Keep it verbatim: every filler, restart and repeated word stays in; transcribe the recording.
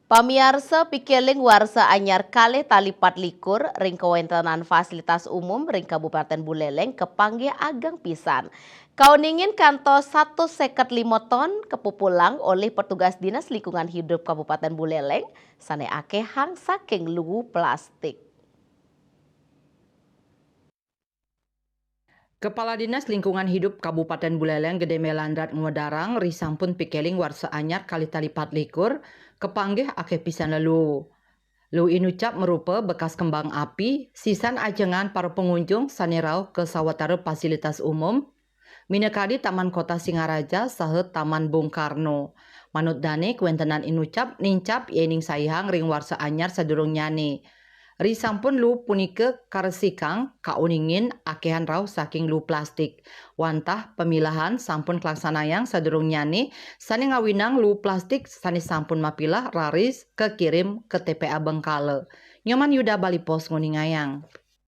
Pamiarsa, pikeling warsa anyar kalih tali patlikur ring kawéntenan fasilitas umum ring Kabupaten Buleleng kapanggih ageng pisan. Kauningin kantos satus séket lima ton kapupulang olih petugas Dinas Lingkungan Hidup Kabupaten Buleleng sané akéhang saking luwu plastik. Kepala Dinas Lingkungan Hidup Kabupaten Buleleng Gede Melandrat ngwedarang ri sampun pikeling warsa anyar kalih tali patlikur kapanggih akéh pisan lelu. Luwu inucap marupa bekas kembang api, sisan ajengan para pengunjung sané rauh ka sawatara fasilitas umum, minakadi Taman Kota Singaraja saha Taman Bung Karno. Manut dané, kawéntenan inucap nincap yéning saihang ring warsa anyar sadurungnyané. Ri sampun luwu punika karesikang, kauningin akéhan rauh saking luwu plastik. Wantah pamilahan sampun kalaksanayang sadurungnyané sané ngawinang luwu plastik sané sampun mapilah raris kakirim ka T P A Bengkala. Nyoman Yuda, Bali Post, nguningayang.